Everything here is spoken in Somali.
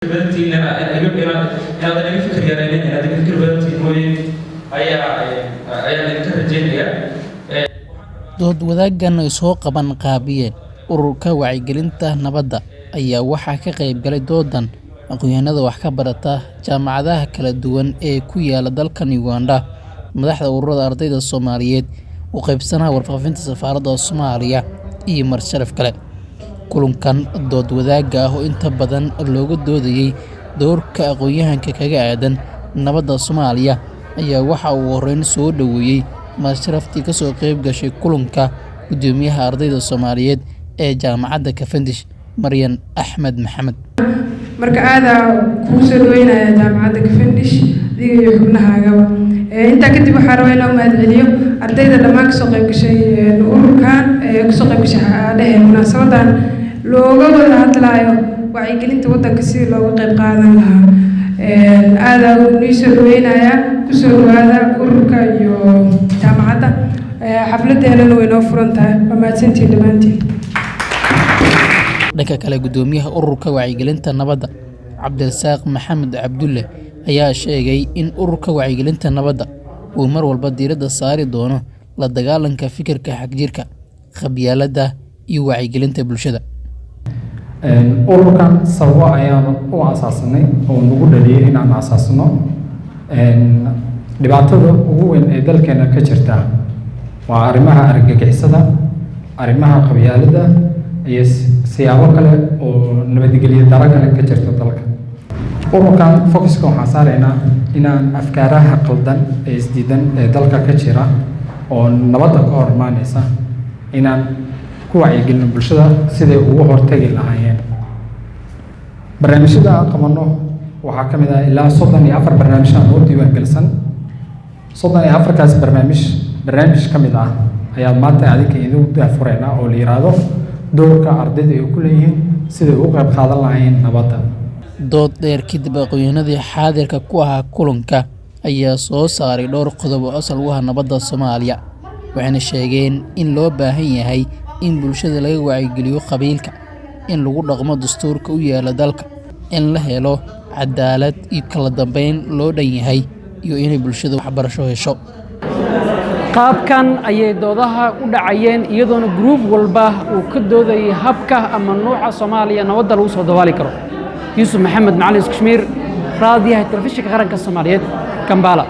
Badantihiin inaadan iga fikir yaraynin, inaad iga fikir badantihiin mooye ayaan idinka rajeynayaa. Dood wadaaggan ay soo qaban qaabiyeen Ururka Wacyigelinta Nabadda ayaa waxaa ka qayb galay doodan aqoonyahanada wax ka barata jaamacadaha kala duwan ee ku yaala dalkan Uganda, madaxda ururada ardayda Soomaaliyeed, u qaybsanaha warfaafinta safaaradda Soomaaliya iyo marsharaf kale. Kulankan dood wadaagga ah oo inta badan looga doodayay doorka aqoonyahanka kaga aadan nabadda Soomaaliya ayaa waxa uu horeyn soo dhoweeyey marsharaftii ka soo qayb gashay kulanka guddoomiyaha ardayda Soomaaliyeed ee jaamacadda Cavendish, Maryan Axmed Maxamed. Marka aadaa kuu soo dhaweynaya jaamacadda Cavendish, adiga iyo xubnahaagaba. Intaa kadib waxaa rabaa inaan u mahadceliyo ardayda dhammaan kasoo qayb gashay ururkan, kasoo qayb gashay dhehe munaasabadan looga wada hadlaayo wacyigelinta waddanka sidii looga qayb qaadan lahaa. Aadaa nii soo dhaweynaya, kusoo dhawaada ururka iyo jaamacadda. Xafladeenana way noo furan tahay. Waa mahadsantihiin dhammaantiin. Dhanka kale, guddoomiyaha Ururka Wacyigelinta Nabadda, Cabdirasaaq Maxamed Cabdulle, ayaa sheegay in Ururka Wacyigelinta Nabadda uu mar walba diiradda saari doono la dagaalanka fikirka xagjirka, qabyaaladda iyo wacyigelinta bulshada. Ururkan sababo ayaanu u asaasanay oo nagu dhaliyay inaan asaasno. Dhibaatada ugu weyn ee dalkeena ka jirta waa arrimaha argagixisada, arrimaha qabyaaladda iyo siyaabo kale oo nabadgelyo daro kale ka jirta dalka. Ururkan focuska waxaan saaraynaa inaan afkaaraha qaldan ee isdiidan ee dalka ka jira oo nabadda ka hor imaaneysa inaan ku wacyigelino bulshada siday ugu hortagi lahaayeen. Barnaamijyada aan qabano waxaa ka mid ah ilaa 34 barnaamij aan noo diiwaangelisan. 34-kaas barnaamij, barnaamij ka mid ah ayaa maanta adinka idinku daahfureynaa oo la yiraahdo doorka ardayda ay ku leeyihiin siday ugu qayb qaadan lahaayeen nabadda. Dood dheer kadib, aqoonyahanadii xaadirka ku ahaa kulanka ayaa soo saaray dhowr qodob oo asal u ah nabadda Soomaaliya, waxayna sheegeen in loo baahan yahay in bulshada laga wacyigeliyo qabiilka, in lagu dhaqmo dastuurka u yaala dalka, in la helo cadaalad iyo kala dambeyn loo dhan yahay, iyo inay bulshada waxbarasho hesho. Qaabkan ayay doodaha u dhacayeen, iyadoona group walba uu ka doodayay habka ama nuuca Soomaaliya nabadda lagu soo dabaali karo. Yuusuf Maxamed Macalin Kashmiir, raadiyaha telefishinka qaranka Soomaaliyeed, Kambala.